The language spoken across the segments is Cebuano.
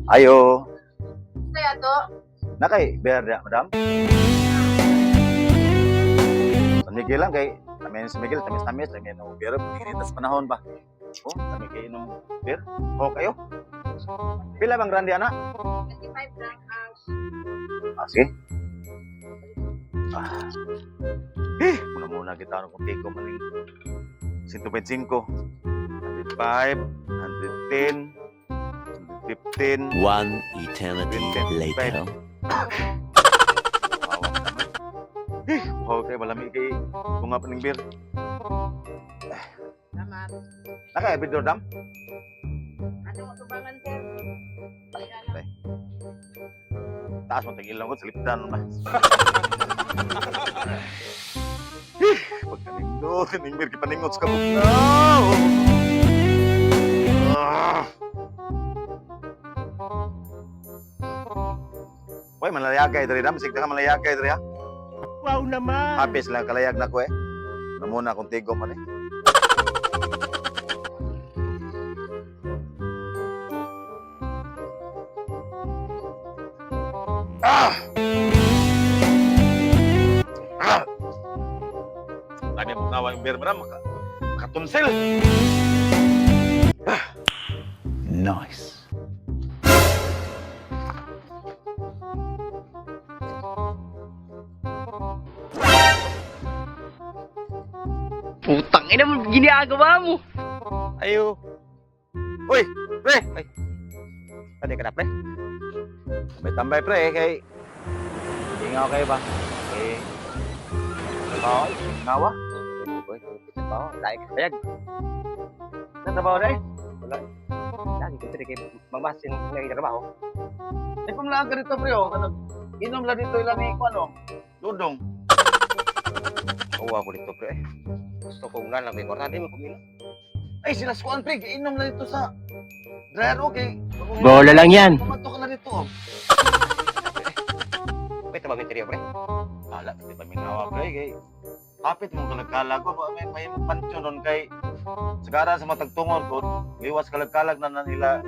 Ayo. Kaya to, Nakay beer dia, madam. San Miguel lang kay tamis sa Miguel, tamis-tamis lang no beer, init sa panahon ba. Oh, kami kay inom beer. Oh, kayo. Pila bang grande ana? 25 lang ang Ah, sige. Ah. Eh, muna-muna kita ano kung tiko maning 125, 105, 110, 115, One eternity later. Awa naman. Eh, wow kay malami kay bunga pa ning beer. Salamat. Naka bidor dam? Ato mo tubangan, sir. Wala lang. Taas mo tigil lang ko salipdan ba. Eh, pagkanindot, ning beer kipaningot sa kabugnaw. Ah. Hoy, malayagay diri dam, sigda ka malayagay diri ha. Wow naman! Happy sila kalayag na ko eh. Namuna akong tigo man eh. Ah! Ah! Lagi mo nawa yung beer mo na, makatunsil. Nice. Putang ina mo, ginagawa mo. Ayo. Uy, pre. Ay. Pwede ka na, pre. Tambay-tambay pre kay ingaw kayo ba? Eh. Trabaho, ingawa. Boy, trabaho, lagi ka sayag. Sa trabaho na eh. Wala. Lagi ko diri kay mamasin nga trabaho. Ay, pamlaan ka dito, pre, oh. Kanag, inom lang dito ilan ni ano? Dudong. Uwa ko dito, pre. Gusto ko nga lang may kwarta di mo kumina. Ay, sila skuan, pre. Inom lang dito sa dryer, okay. Bola lang yan! Pumato ka na dito, oh. May trabaho interior, pre. Ala, di pa minawa, pre, kay kapit mong kalagkalag ko, may pansyon ron kay sagara sa matagtungod ko, liwas kalagkalag na na nila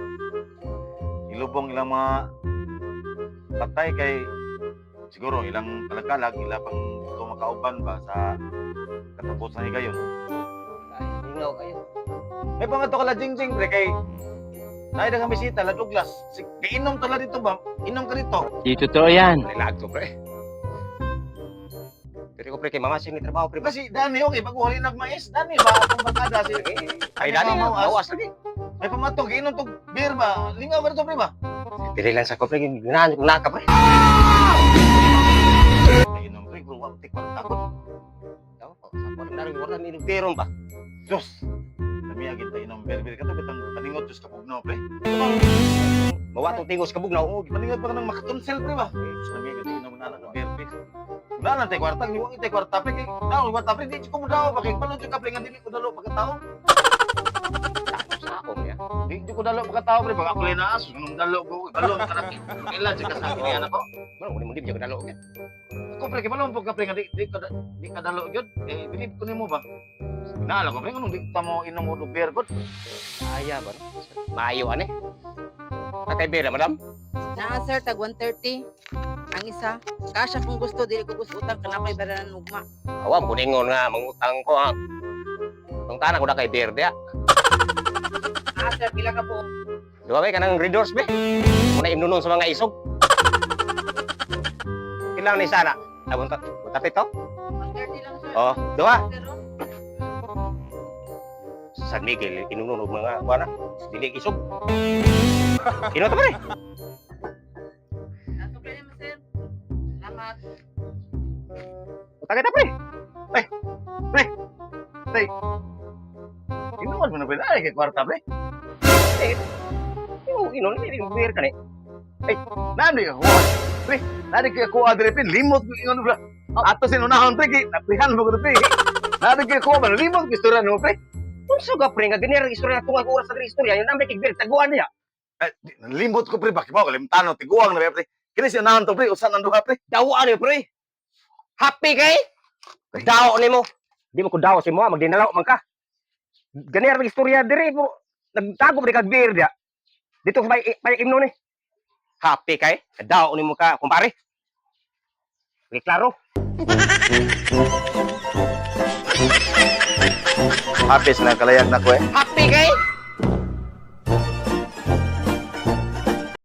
ilubong ilang mga patay kay siguro ilang kalagkalag ila pang gusto makauban ba sa katapusan higayon. Ay, ingaw kayo. May pangato ka la jingjing pre kay naay daghang bisita la Douglas. Si inom tala dito ba? Inom ka dito. Di totoo yan! Relax ko, pre. Diri ko, pre, kay mamasin ni trabaho, pre. Kasi Dani okay bago hali nagmais Dani ba akong barkada si Ay, dani, Mawas. mawas lagi. May pamato giinom tog beer ba? Lingaw ka dito pre ba? Diri lang sa ko, pre, ginahan ko naka, pre. Inom pre bro, wa tik takot. Daw, sa ko rin narin wala ni peron ba. Diyos. Kami agad tayo inom beer beer kato bitang paningot Diyos kabugnaw pre. Mawa tong tingos kabugnaw. Oo, gipaningot pa ka ng makatunsel pre ba? Diyos kami agad tayo inom na ng beer pre. Wala lang tayo kwarta, liwang tayo kwarta pre kay daw kwarta pre di ko mo daw ba kay balod jud ka pre nga dili ko dalo pagkatao. Sa ako niya. Di ko dalo pagkatao pre, pag ako linaas, nung dalo ko, balon ka na, kailan siya ka sa akin yan ako. Wala ko mo di ka dalo gyud. Ako pre, kay balon po ka pre, nga di ka dalo gyud. Eh, bilib ko nimo ba? Naala ko pre, nung di ta mo inom og beer god. Aya ba? Maayo ani. Tatay Bera, madam. Naa sir, tag 130. Ang isa. Kasya kung gusto, dili ko gusto utang kanapay baranan ugma. Awam ko ningon nga mangutang ko ha. Tong tanan ko na kay Berde ah. Naa sir, pila ka po? Duha ba kanang readers be? Muna imnunon sa mga isog. Kailangan ni sana. Abon ta, tapi to. 130 lang sir. Oh, duha. Sir, oh. San Miguel inunon og mga kuana. Dili isog. Ino to pre. Nasukli naman sir. Salamat. Utang kita pre. Inuman mo na pre, ay kay kwarta pre. Eh, Ino ino ni beer kani. Nani ka kuha. Pre, nani ka kuha dire pre, limot ko ingon pre. Ato sinunahon pre, kay naprihan mo ko pre. Nani ka kuha ba, limot ko istorya nimo pre. Unsa ka pre nga ganyan ang istorya tunga ko oras sa istorya yun ang kay beer taguan niya. Eh, limot ko pre, bakit ba kalimtano tiguang na pre. Kini sinunahon to pre, usan ang duha pre. Dawaan ni pre. Happy kay? Daw nimo. Di mo ko daw si mo magdinalaw man ka. Ganyan ang istorya dire mo. Nagtago pre kag beer dia. Dito sa may may imno ni. Happy kay? Kadao nimo ka, kumpare. Okay, klaro. Happy sila kalayag na ko eh. Happy kay?